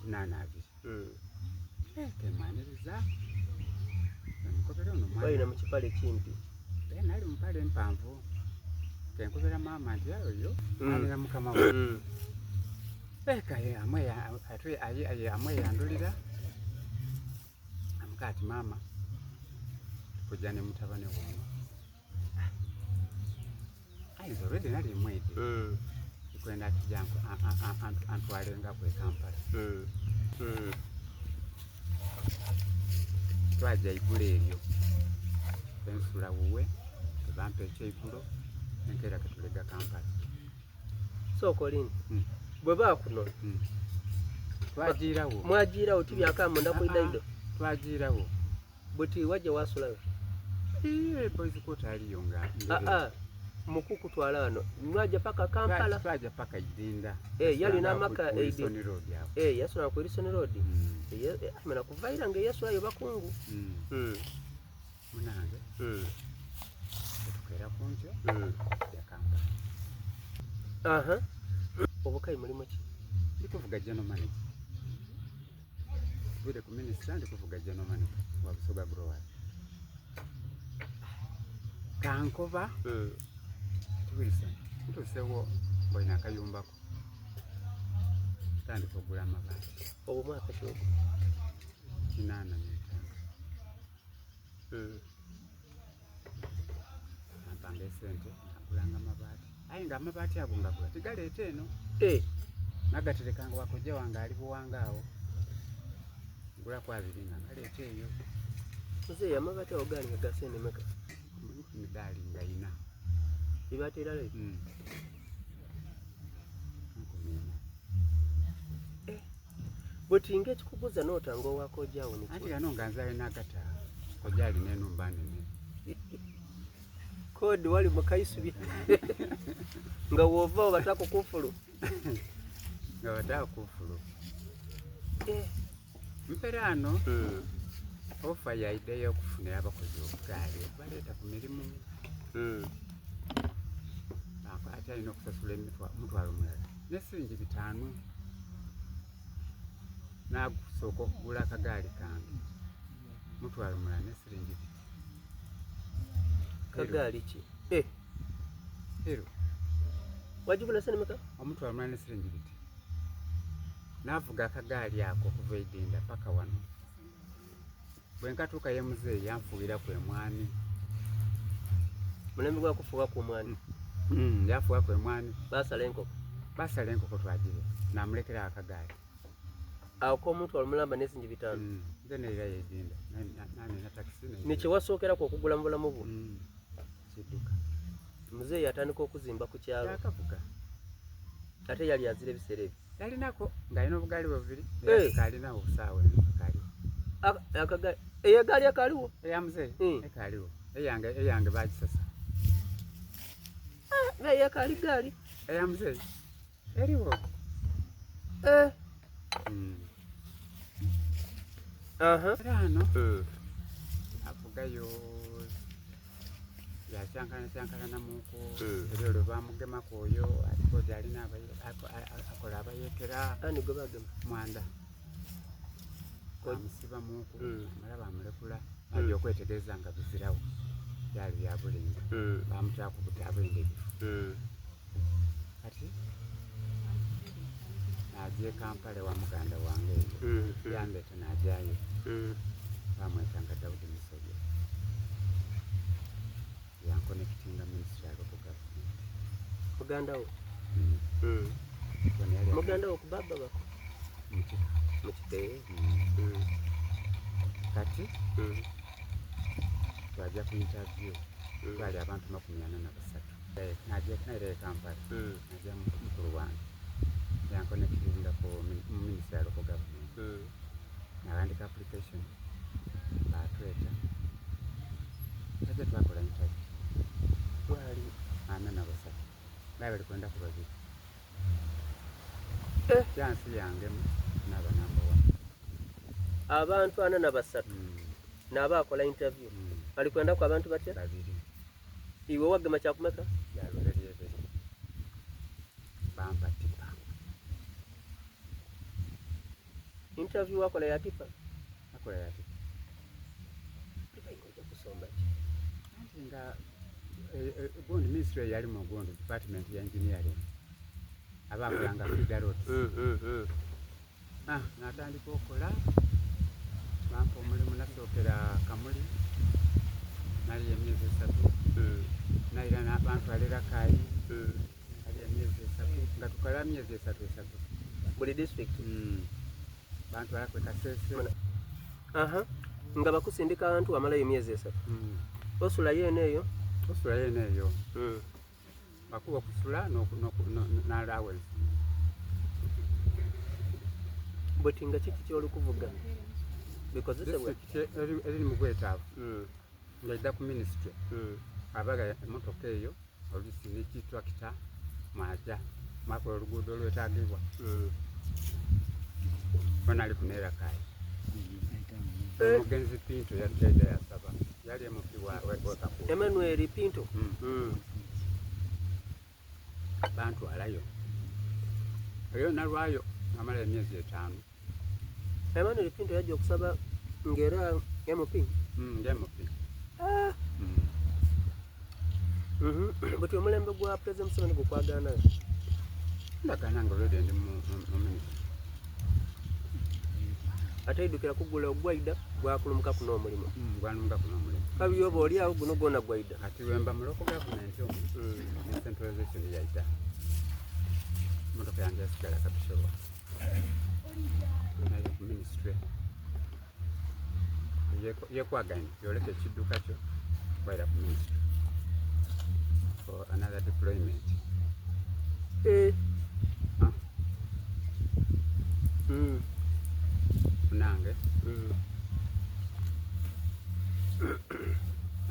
82. Eh, kemwaniriza. Emukobera ono mwana. Walina mu kipale kimpi. Eh, nali mu mpale mpanvu. Kenkobera maama nti aye oyo anira mukama we. Eka amweyandulira. Amuka ati maama kujja ne mutabane wono. Aye nze already nali mwidhi. Ndikwenda ati antwalengaku e Kampala. Twaja igulo eryo. Ensula wuwe, tebampa ekyeigulo, enkeera ketulega Kampala. Sooka olinde. Bwe baakunona. Twagiirawo. Mwagiirawo tibyaka munda ku idaido? Twagiirawo. Buti wajja wasulayo? Iye, boys quarter aliyo nga mbere. Mukukutwala wano. Mwaja paka Kampala? Twaja paka Idinda. Eh, yali n'amaka Ku Wilson Road awo. Eh, yasula ku Wilson Road. Amena kuvaira nga yasulayo bakungu. Munange. Tukeera ku nkyo. Ya Kampala. Aha. Obukayi mulimu ki? Ndi kuvuga general manager. Nvudde ku minisita ndi kuvuga general manager wa Busoga Growers. Kankoba ati Wilson ntuusewo mbonye akayumbako. Tandika okugula amabaati. Obwo mwaka ki ogwo? 85. Ampanga esente nagulanga amabaati. Aye nga amabaati ago ngagula tigaleeta eno. Nagaterekanga wa kojja wange ali Buwanga awo. Ngulaku abiri nga ngaleeta eyo. Muzeeyi amabaati ago gaali nga ga sente mmeka? Gaali nga ina. Eibaati erala eryo? 4,000. Buti ng'ekikuguza n'otanga owa kojja wo Anti ghano nga nze alina agata. Kojja alina enhumba nene. Kodi wali mu Kaisubi. Nga w'ova obata ku kufulu. Nga bata kufulu. Mperaano ofa yaidhayo okufunira abakozi obugaali baleeta ku mirimu. Ate alina okusasula omutwalo mulala ne siringi 5. Naasooka okugula akagaali kange mutwalo mulala ne siringi 2. Kagaali ki? Hero. Wagigula sente mmeka? Omutwalo mulala ne siringi 2. Naavuga akagaali ako okuva e Idinda paka wano. Bwe nkatuuka ye muzeeyi yanfuuwiraku emwani. Mulembe gwa kufuuwaku omwani? Yanfuuwaku emwani. Baasala enkoko? Baasala enkoko twagirya. Naamulekera akagaali. Awo k'omutwalo mulamba ne siringi 5. Nze neirayo e Idinda. Nanina takisi. Ni kye wasookeraku okugula mu bulamu bwo? Kidduka. Muzeeyi yatandika okuzimba ku kyalo. Yakavuga. Ate yali azira ebiseera ebyo? Yalinako ng'alina obugaali bwe bubiri. Kaalinawo saawa eno kaliwo. Akagaali eyo egaali ekaliwo? Eya muzeeyi ekaliwo. Eyange eyange bagisasa. Eyo ekaali gaali. Eya muzeeyi eriwo. Era ano avugayo yakyankalana kyankalanamuku. Era olwo bamugemaku oyo alikoti alina akola abayekera. Ani gwe bagema? Mwanda. Bamusibamuku amala bamulekula. Bajja okwetegereza nga bizirawo. Byali bya bulimba. Bamutaaku buti abwende ebifo. Kati Naja e Kampala ewa muganda wange eyo. Yandeeta najayo. Bamwetanga Daudi Musobya. Yankonekitinga ministry ya local government. Muganda wo? Muganda wo ku baba bako? Mukika. Mukika. Kati twaja ku interview. Twali abantu 43. Naja naira e Kampala. Naja mukulu wange. Yankonekitinga ku ministry ya local government. Nawandika application. Batweta. Twaja twakola interview. Mwali 43. Baali bali kwenda ku babiri. Chance yange naba number 1. Abantu 43. Naba akola interview. Bali kwenda ku abantu batya? Babiri. Iwe wagema kyakumeka? Yaloberi. Bampa tipa. Interview wakola ya tipa? Akola ya tipa. Tipa ingoja kusomba ki? Anti nga gundi ministry yali mu gundi department ya engineering. Abakolanga feeder roads. Natandika okola. Bampa omulimu nasookera Kamuli. Nali emyezi 3. Naira bantwalira Kayi. Nali emyezi 3. Nga tukola myezi 3 3. Buli district. Bantwala kwe Kasese. Nga bakusindika abantu wamalayo emyezi 3. Osula yene eyo? Osula yene eyo. Bakuwa kusula n'allowance. Buti nga kiki ky'olikuvuga? Bikozesebwa? Eri mu bwetaavu. Ng'edda ku ministry. Abaga emmotoka eyo oluusi ne kitrakita mwaja mwakola oluguudo olwetaagibwa. Bona ali ku Nerakayi. Omugenzi Pinto yadda yasaba. Yali MP wa Kakuuto. Emmanuel Pinto. Bantwalayo. Eyo nalwayo namala emyezi 5. Emmanuel Pinto yajja okusaba ng'era MP. Nga MP. Buti omulembe gwa President Museveni gukwagaana. Ndagaana nga already ndi mu ministry. Ate idukira kugula ogwaida gwakulumuka kuno omulimu. Gwanumuka kuno omulimu. Kabi oba oli awo guno gwona gwaida. Ati wemba mu local government omwo. Ne centralization yaida. Motoka yange yasigala Kapchorwa. Nayo ku ministry. Yekwaganya yoleka ekidduka kyo waira ku ministry for another deployment. Nange.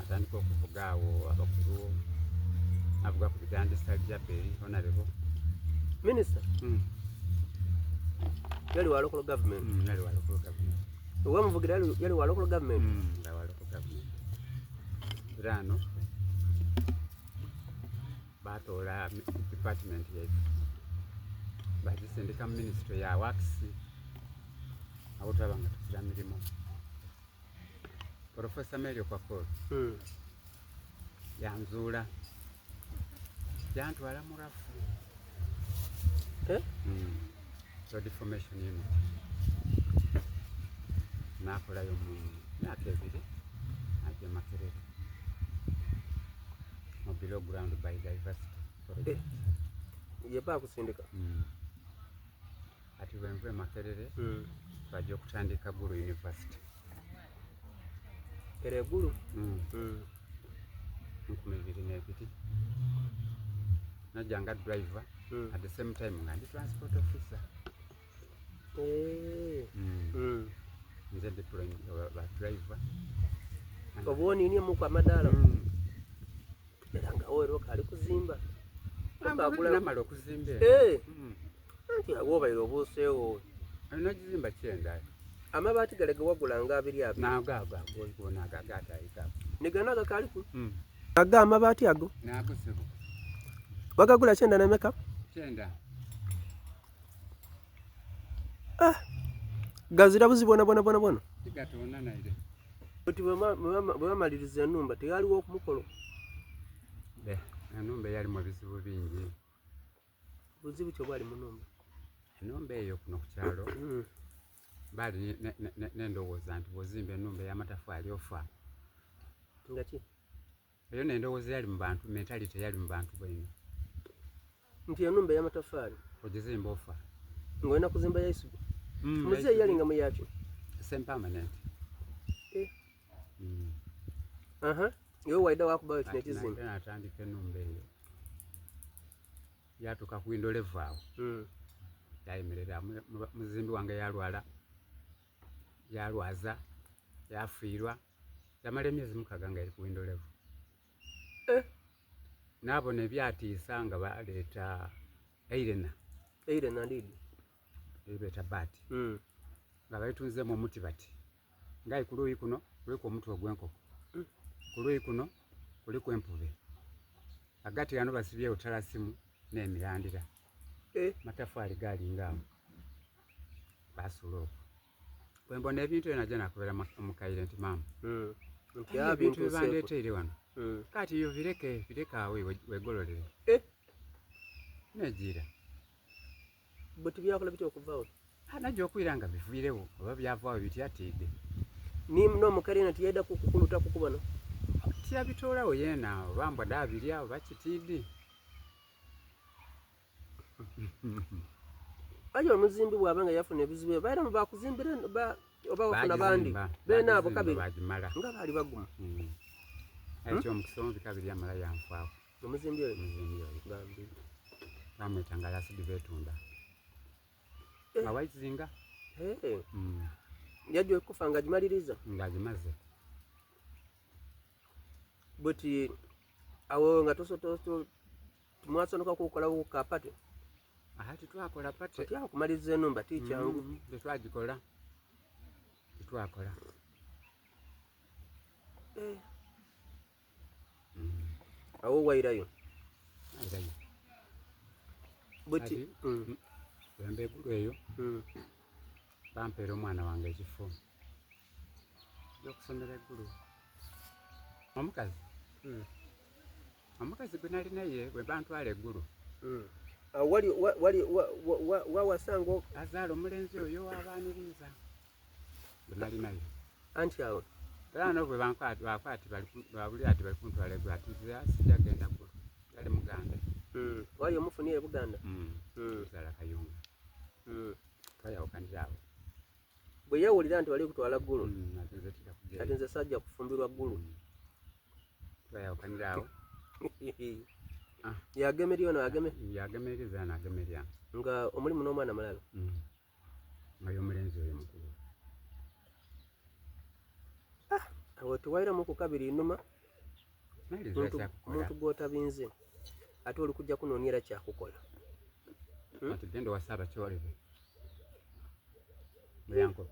Atandika okuvuga awo abakulu avuga ku bitandisa Jaberi honorable minister. Yali wa local government. Yali wa local government. Owamuvugira yali wa local government. Nga wa local government. Era ano batoola department yaife bagisindika mu ministry ya works awo tulaba nga tuzira mirimu. Professor Mary Okwakol yanzuula yantwala mu rafu. Road Formation Unit. Nakolayo mu myaka 2 najja Makerere mu below ground biodiversity project. Ye baakusindika? Ati bwe nva e Makerere twajja okutandika Gulu University. Era e Gulu? 2002. Najja nga driver. At the same time nga ndi transport officer. Nze deploying ba driver. Obwoniinie muku amadaala. Era nga wowe era okaali kuzimba. Namala okuzimba eno. Anti awo obaire obuuseewo. Nagizimba kyenda. Amabaati gale ge wagulanga abiri abiri. Naago ago ago gona ago agaatayika. Ne gano agakaaliku? Aga amabaati ago? Naago ssebo. Wagagula kyenda na meka? 9. Gazira buzibu bwona bwona bwona bwona? Tigatoona naire. Oti bwe bamaliriza ennumba teghaliwo okumukolo? Ennumba yalimu ebizibu bingi. Buzibu ki obwali mu nnumba? Enhumba eyo kuno ku kyalo baali n'endowooza nti bw'ozimba enhumba ey'amatafaali ofa. Nga ki? Eyo n'endowooza eyali mu bantu, mentality eyali mu bantu baino. Nti enhumba ey'amatafaali ogizimba ofa. Nga olina kuzimba ya isubi. Muzeeyi yali nga muyaki? Semi permanent. Eh. Aha. Iwe waida wakubayo kino ekizimbe. Natandika enhumba eyo. Yatuuka ku window level awo. Yayemerera muzimbi wange yalwala. Yalwaza, yafiirwa. Yamala emyezi mukaga nga eri ku window level. Eh. Naabona ebyatiisa nga baleeta eirena. Eirena ndidi. Ebeeta baati. Nga balitunzeemu omuti bati. Nga aye ku luuyi kuno kuliku omutwe ogw'enkoko. Ku luuyi kuno kuliku empube. Ghagati ghano basibyegho talasimu n'emirandira. Eh. Matafaali gaali nga ago. Baasuula okwo. Bwe mbona ebintu ebyo naja nakobera omukaire nti maama. Nti Aye ebintu bye bintuuseeku. bandeeteire wano. Kati yo bireke, bireke agho iwe wegololere. Eh. Nejiira. Bwe tibyakola bitya okuvaagho? Ah, naja okwira nga biviiregho oba byavaagho bitya tiidhi. Ni n'omukaire yena tiyaidhaku kukuluta kukubona? Tiyabitoolagho yeena oba mbwa dhaabirya oba ki tiidhi. Aye omuzimbi bw'aba nga yafuna ebizibu ebyo, bairamu baakuzimbira oba wafuna bandi beene abo kabiri bagimala nga baali bagumu. Aye eky'omukisa omubi kabiri yamala yanfaaku. Omuzimbi oyo? Omuzimbi oyo. Bambi. Bamweta nga Lasidi Betunda. Eh. Nga waizinga. Hey. Yajja okufa nga agimaliriza? Nga agimaze. Buti awo nga mwasonoka kukola ka pate? Aha, titwakola pate. Otya okumaliriza enhumba ti kyangu. Tetwagikola. Titwakola. Eh. Awo wairayo? Nairayo. Buti bwemba egulu eyo bampeera omwana wange ekifo okusomera eggulu. Omukazi omukazi gwe nali naye bwe bantwala eggulu. Wali wali wawasanga azaala omulenzi oyo abaniriza gwe nali naye. Anti awo era no bwe bankwati bakwati bali babuli ati bali kuntwala eggulu ati nze sijja genda ggulu. Yali Muganda. Wali omufunye e Buganda? Zaala Kayunga. Twayawukanira awo. Bwe yawulira nti bali kutwala ggulu. Ati nze tija kugenda. Ati nze sajja kufumbirwa ggulu. Twayawukanira awo. Yagemerya ono ageme? Yagemerya zaana agemerya. Nga omulimu n'omwana mulala? Nga y'omulenzi oyo mukulu. Awo tewairamu ku kabiri inuma. Muntu gw'otabinze ate oli kujja kunoonya era kyakukola. Ati genda owase abakyolebe. Muyanko.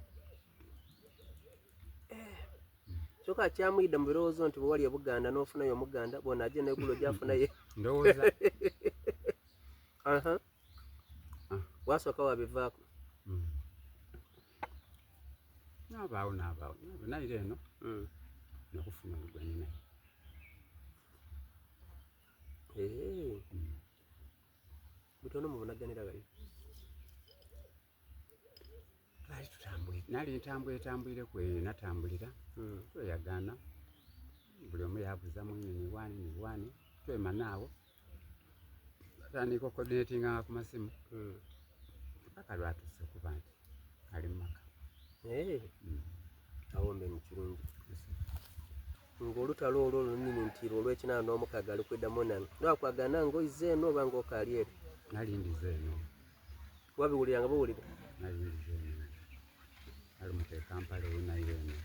Kyokka kyamuyidda mu birowoozo nti bwe wali e Buganda n'ofunayo Omuganda bw'ono aje n'eggulo gy'afunayo. Ndowooza. Aha. Wasooka wabivaako. Naabaawo naabaawo. Naira eno. Nakufuna olugwanyi naye. Eh. Butono mubonaganira ghali. Twali tutambwire. Nali ntambwire tambwireku eyo natambulira. Tweyagaana. Buli omu yabuza mwine ni wani ni wani. Twemana awo. Batandika okucoordinatinganga ku masimu. Paka lwatuuse okuba nti ali mu maka. Awo mbe ni kirungi. Ng'olutalo olwo olunini nti olw'ekinaana n'omukaaga ali kwiddamu nani. Lwakwagana ng'oize eno oba ng'okaali ere? Nali ndize eno. Wabiwulira nga buwulira? Nali ndize eno. Nalumuka e Kampala eyo naira eno.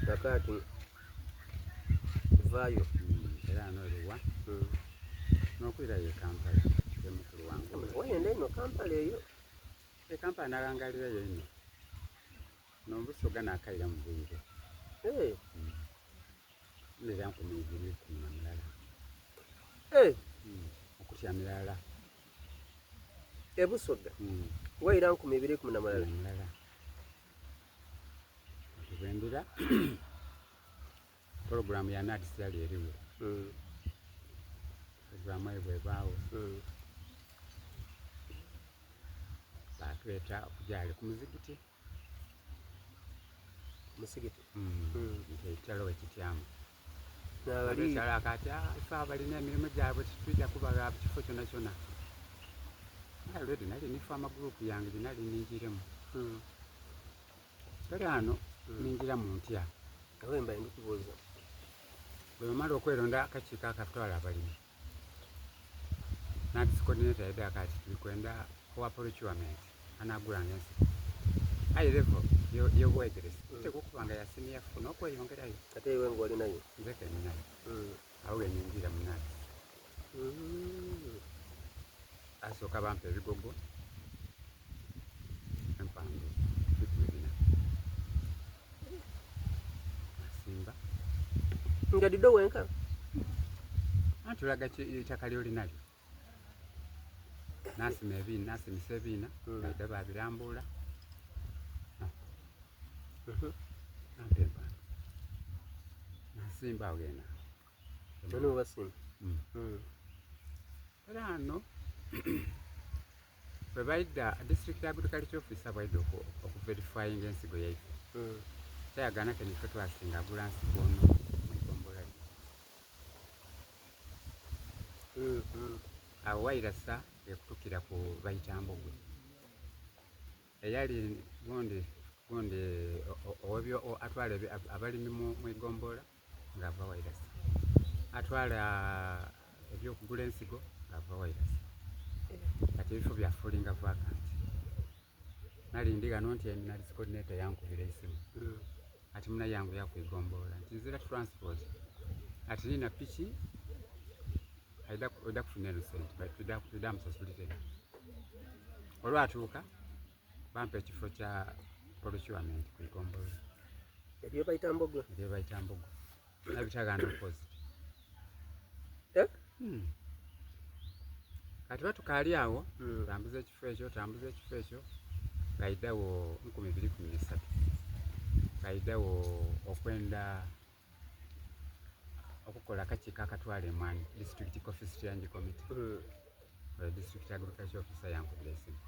Kakaati vaayo. Era n'oluwa. N'okwirayo e Kampala. Ye mukulu wange. Wayenda ino Kampala eyo? E Kampala nalangalirayo ino. N'obusoga n'akaira mu bwire. Ndera 2011. Okutya mirala. Ebusoga? Waira 2011? Mulala. Tubendera programu ya NAADS yali eriwo. Programu eyo bwebaawo. Baatweta okuja ghale ku muzigiti. Musigiti? Mm. Nti ekyalo we kityama. Abekyalo akati ah, ife abalina emirimu gyabwe titwidha kubagha kifo kyona kyona. Already nali ni farmer group yange gye nali ningiiremu. Kale ano ningira mu ntya. Awo mbaire ndikubuuza. Bwe bamala okweronda akakiiko akatwala abalimi, NAADS coordinator yaidha akati tuli kwenda owa procurement anaagulanga ensigo. Aye level y'obwegerese eteekwa okuba nga ya senior four n'okweyongerayo. Ate iwe ng'oli nayo? Nze ke ninayo. Agho ghe ningira mu NAADS. Asooka bampa ebigogo empango 400 nasimba. Nga dhidho wenka? Anti olaga ki eitaka lyoli nalyo. Nasima ebiina, nasimisa ebiina, baidha babirambuula. Nampa empango. Nasimba agho ghena. Nani webasimba? Era ghano bwe baidha district agriculture officer bwaidha okuverifyinga ensigo yaife kyayagaana ke nife twasinga agula nsigo ono mu igombolola lino. Awo wairasa ekutukira ku Baitambogwe eyali gundi gundi owebyo atwala abalimi mu igombolola ng'ava Wairasa. Atwala eby'okugula ensigo ng'ava Wairasa. Kati ebifo bya fulinga vacant. Nali ndi ghano nti NRC coordinator yankubira eisimu. Ati muna yangu yakwigombolola nti nzira transport. Ati nina piki aidha aidha kufuna eno sente twidha twidha musasulira eno. Olwatuuka bampa ekifo kya procurement ku igombolola. Eryo baita Mbogo. Eryo baita Mbogo. Nabitaga ndo opposite. Eh? Kati batukaali awo, tambuza ekifo ekyo, tambuza ekifo ekyo, ghaidhawo 2013. Ghaidhawo okwenda okukola akakiiko akatwala emwani, District Coffee Steering Committee. Oyo District Agriculture Officer yankubira eisimu,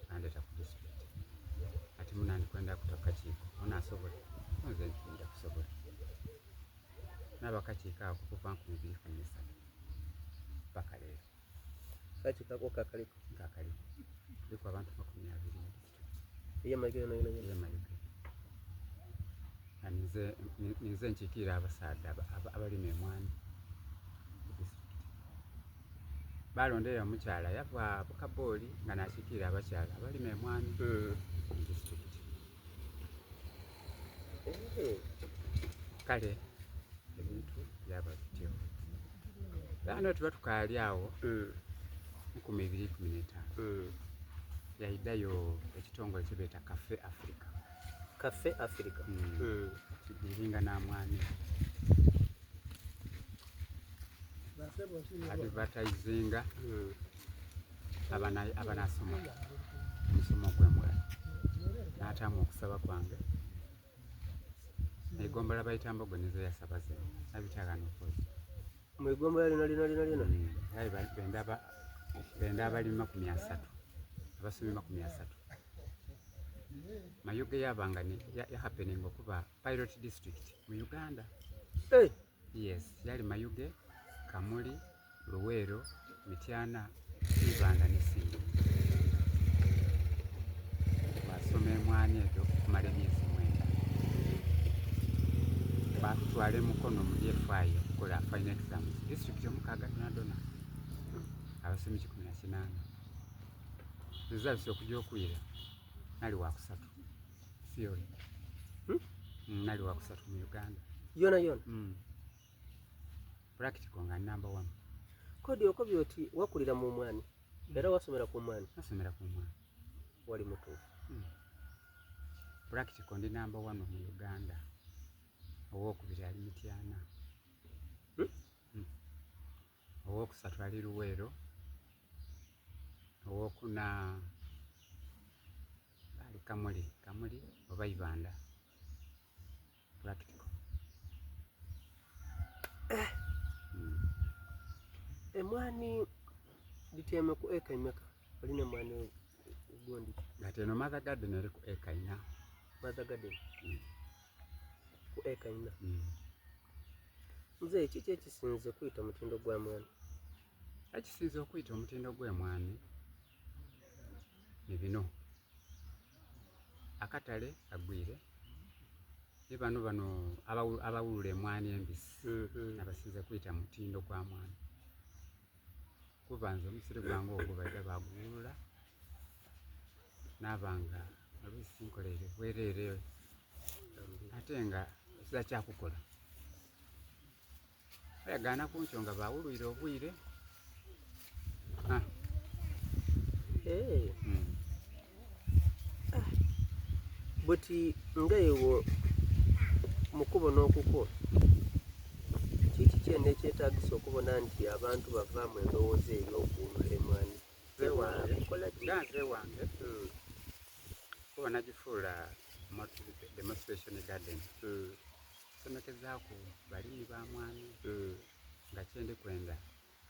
nandeta ku district. Ati muna ndi kwenda kuta ku kakiiko, onasobola? Nze nti nja kusobola. Naba akakiiko ako kuva 2013 paka leero. Akakiiko ako kakaliku? Nkakaliku. Kuliku abantu 20 mu district. Eye Mayuge yona yona yona? Eye Mayuge. Ninze ninze nkiikirira abasaadha abalima emwani mu district. Balonda omukyala yava Bukabooli nga nakiikirira abakyala abalima emwani mu district. Kale ebintu byaba bityo. Ghano tuba tukaali agho 2015 yaidhayo ekitongole kyebeeta Cafe Africa. Cafe Africa. Kidiringa na mwani. Advertisinga abanasoma omusomo ogw'emwani. N'ataamu okusaba kwange. Eigombola baita Mbogo nize yasaba zino. Nabitagha n'okozi. Mu igombola lino lino lino lino? Aye benda abalimi 30. Abasomi 30. Mayuge yabanga ya happening okuba pilot district mu Uganda. Hey. Yes, yali Mayuge, Kamuli, Luweero, Mityana, Ibanda ne Ssingo. Twasoma emwani edho okumala emyezi 9. Baatutwala e Mukono mu DFI okukola final exams. District omukaaga dhonadhona. Abasomi 180. Results okujja okwira nali wakusatu. Theory. Nali wakusatu mu Uganda. Yona yona? Practical nga number 1. Kodi okobye oti wakulira mu mwani era wasomera ku mwani? Nasomera ku mwani. Wali mutuufu. Practical ndi number 1 mu Uganda. Owokubiri ali Mityana. Owokusatu ali Luweero. Owokuna ali Kamuli, Kamuli oba Ibanda. Practical. Emwani dhityame ku eka imeka? Olina emwani Gundi ki? Ati eno Mother Garden eri ku eka ina. Mother Garden ku eka ina. Mzee, kiki ekisinze kwita omutindo gwa mwani? Ekisinze okwita omutindo gw'emwani ni bino. Akatale kagwire ni bano bano abawulula emwani embisi abasinze kwita mutindo gwa mwani. Kuba nze omusiri gwange ogwo baidha baguwulula naaba nga oluusi nkoleire bwerere ate nga ezira kyakukola. Oyagaana kunkyo nga bawulwire obwire. Ah. Hey. Buti nga iwe mukubona okukwo, kiki kyene ekyetagisa okubona nti abantu bavaamu endowooza ey'okuwulula emwani? Nga nze wange kuba nagifuula demonstration garden. Somekezaaku balimi ba mwani nga kyendi kwenda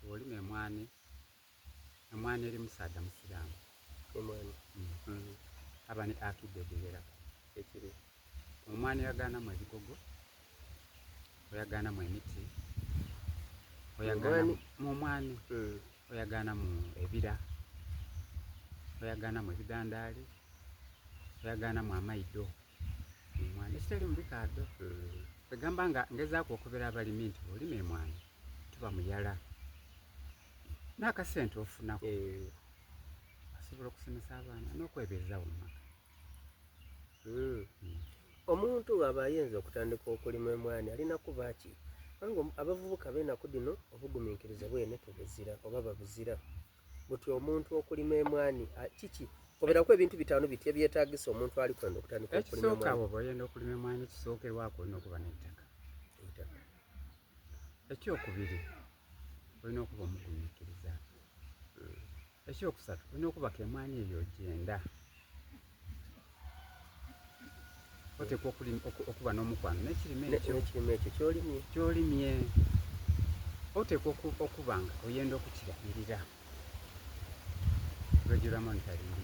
bw'olima emwani, emwani eri musaadha musiraamu. Emwani Aba ni akida edhigheraku. Ekiri. Omwani oyagaanamu ebigogo, oyagaanamu emiti, oyagaanamu mu mwani, oyagaanamu ebira, oyagaanamu ebidhandaali, oyagaanamu amaido mu mwani ekitali mu bikaadho. Kwegamba nga ngezaaku okobera abalimi nti bw'olima emwani tuba muyala n'akasente ofunaku asobola okusomesa abaana n'okwebeezaawo mu maka. Omuntu bw'aba ayenze okutandika okulima emwani alina kuba ki? Kubanga abavubuka ab'enaku dhino obuguminkiriza bwene tubuzira oba babuzira. Buti omuntu okulima emwani kiki? Koberaku ebintu bitaanu biti ebyetagisa omuntu ali kwenda okutandika okulima Ekisooka emwani. bw'oba oyenda okulima emwani ekisookerwaku olina okuba n'eitaka. Eitaka. Ekyokubiri olina okuba omugumiikiriza. Ekyokusatu olina okuba ka emwani eyo ogyenda. Oteekwa okuba n'omukwano n'ekirime ekyo. N'ekirime ekyo ky'olimye. Ky'olimye. Oteekwa okuba nga oyenda okukirabirira. Regular monitoring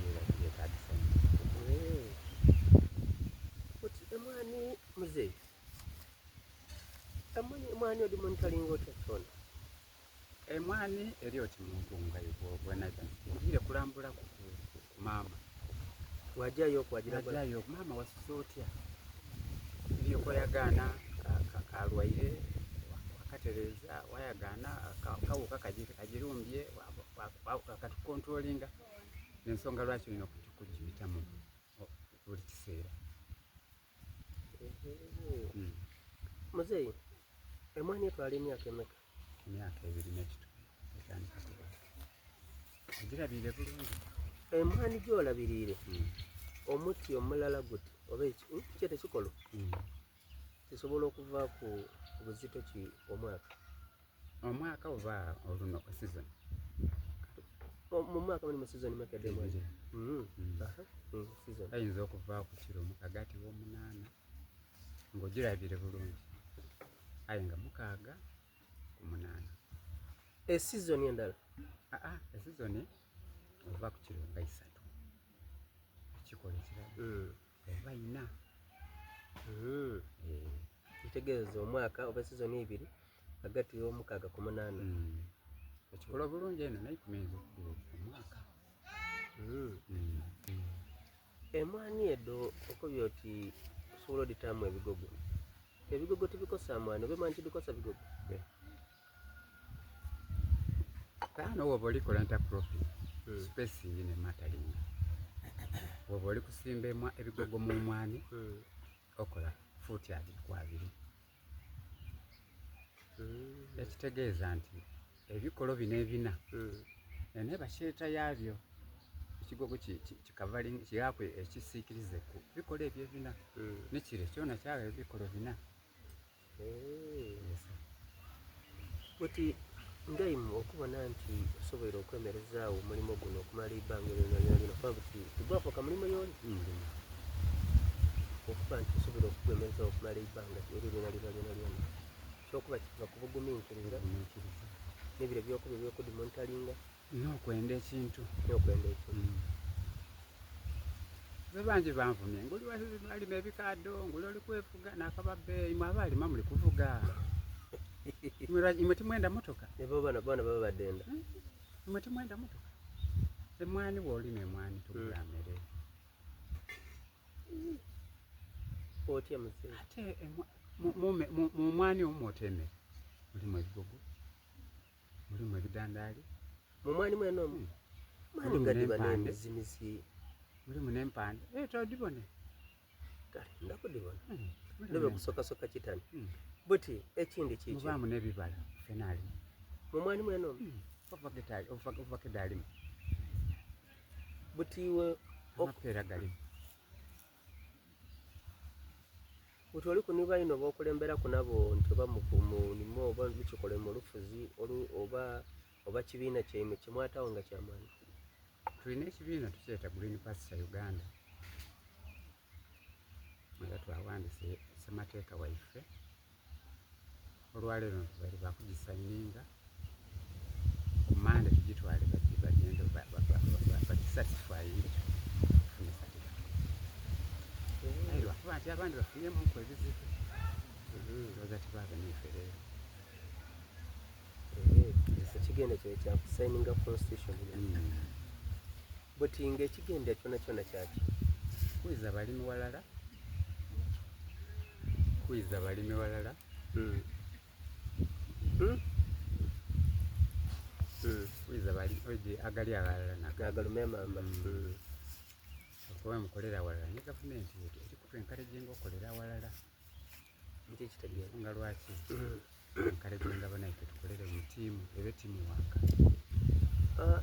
yeetagisa nnyo. Oti emwani muzeeyi, emwani odimonitaringa otya kyona? Emwani eri oti muntu nga bwenaidha njiire kulambulaku ku maama. Wajayo okwagira? Najayo, maama wasuze otya? Ebyo koyagaana kalwaire wakatereeza, wayagaana kawuka kagirumbye wakatukontrolinga. N'ensonga lwaki olina okugibitamu buli kiseera. Muzeeyi, emwani etwala emyaka emeka? Emyaka 2 n'ekitundu etandika kubala. Ogirabirire bulungi. Emwani gy'olabiriire, omuti omulala guti oba kyete kikolo kisobola okuvaaku buzito ki omwaka? Omwaka oba oluno season? Mu mwaka mulimu season meka edh'emwani? Season. Ayinza okuvaaku kiro ghagati w'omunaana ng'ogirabire bulungi, aye nga 6 ku 8. Esizoni endala? Aa, esizoni ova ku kiro nga 3 ekikola ekirala oba 4. Kitegeeza omwaka oba esizoni 2 ghagati w'omukaaga ku 8. Ekikola obulungi eno n'eikumi eyinza okuba omwaka. Emwani edho okobye oti osobola odhitaamu ebigogo. Ebigogo tibikosa mwani oba emwani tidhikosa bigogo? Kano woba olikola intercropping, spacing n'ematalinga. Woba oli kusimba ebigogo mu mwani, okola fuuti 2 ku 2. Ekitegeeza nti ebikolo bino ebina eno eba shelter yaabyo. Ekigogo kighaku ekisiikirize ku bikolo ebyo ebina, ni kire kyona kyagha ebikolo bina. Buti ngaimwe okubona nti osoboire okwemerezaawo omulimu guno okumala eibanga eryo lyonalyona, kuba buti tigwafuuka mulimu y'oli? Okuba nti osoboire okugwemerezaawo okumala eibanga eryo lyonalyona, kyokuba kiva ku buguminkiriza n'ebire by'okuba eby'okudimonitalinga n'okwenda ekintu. N'okwenda ekintu. Nze bangi banvumye nguli alima ebikaadho, nguli oli kwevuga nakaba bbe imwe abaalima muli kuvuga. Imwe timwenda motoka? Ebo bona bona baba badenda. Hmm? Imwe timwenda motoka? Emwani bw'olima emwani tugula hmm. mere. Otya muzeeyi? Ate mu mwani omwo otya emere? Mulimu ebigogo, mulimu ebidandaali. Mu mwani mwene omwo? Hmm. Mwani gadiba n'emizimizi. Mulimu n'empande. Eh, todibone. Kale, ndakudibona. Hmm. Ndobe kusokasoka kitani. Hmm. Buti ekindi kiki? Mubaamu n'ebibala ffena alimu. Mu mwani mwene omwo? Hmm. Ovakedo alimu. Buti iwe amapeera galimu. Buti oli ku ni baino b'okulemberaku nabo nti oba mulimo oba mukikola mu lufuzi oba oba kibiina kyaimwe kye mwataagho nga kya mwani? Tulina ekibiina tukyeta Green Pasture Uganda era twawandise ssemateeka waife olwaleero tubaire bakugisayininga ku mande tugitwale bagende bagisatisfyinge tufune certificate aye lwakuba nti abandi bafunyemuku ebizibu ndowooza tibaabe niife leero. Ekigenda kyo kya kusayininga constitution buti nga ekigenda kyona kyona kyaki kwiza balimi walala kwiza balimi walala mm. Mm. Mm. Kwiza bali oje agali aghalala nagalume mamba mm. mm. Okuba mukolera walala ne gavumenti eri kutwenkarejenga okolera walala Nki ekitegeeza? Ensonga lwaki enkarejenga banaife tukolere mu tiimu ebe tiimu waaka. Uh,